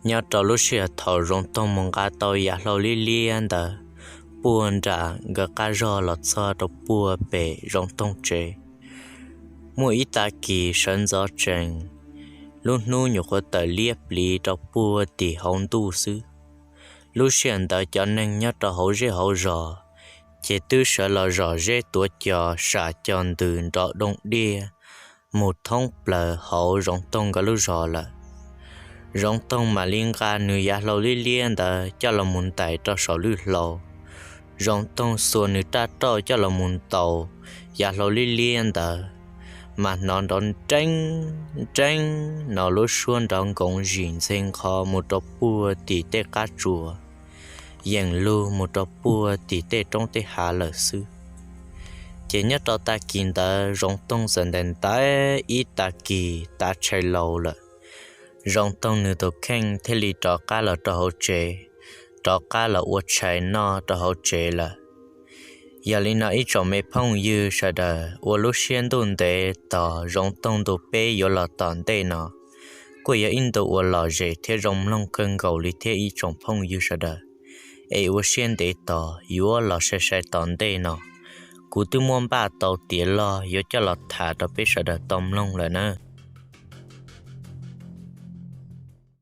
Nyob rau lub sij hawm thaum Zoov Toog mus nqa tau yav hlau liab liab ntawd puag nram nkawd qab zog los txog rau puag pem Zoov Toog tsev, muaj ib tag kis sawv ntxov tsees, lub hnub nyuam qhuav tawm liab pliv rau puag tim hauv ntuj xwb. Lub sij hawm ntawd cov neeg nyob rau hauv zej hauv zos ces twb sawv los zom zeb tuav cos sam cog ntws nrov doog diaj mus thoob plaws hauv Zoov Toog nkawd lub zos lawm. Zoov Toog mam li nqa nws yav hlau liab liab ntawd coj los mus ntais rau saum lwj hlau. Zoov Toog xuas nws raj rauj coj los mus ntaus yav hlau liab liab ntawd, mas hnov nrov nreeb nreeb no lub suab nrov nkoov zim ntxhe nqho mus rau puag tim tej qab tsuas, yeem lug mus rau puag tim tej roob tej hav lawm xwb. Ces nyob rau tag kis ntawd Zoov Toog txawm ntais ntais ib tag kis tav tshais laus lawm. Zoov Toog nws tus kheej thiaj li rov qab los rau hauv tsev, rov qab los ua tshais noj rau hauv tsev lawm. Yog li no ib tsoom me phooj ywg sawv daws, ua lub siab ntuj ntev tos Zoov Toog ntu peb yuav los tom ntej no, kuj yog ib ntu uas lom zem thiab zoo mloog kawg nkaus li thiab ib tsoom phooj ywg sawv daws. Es ua siab ntev tos yuav los sai sai tom ntej no, kuv twb muab npaj tau tiav log yuav coj los tham rau peb sawv daws tau mloog lawm na.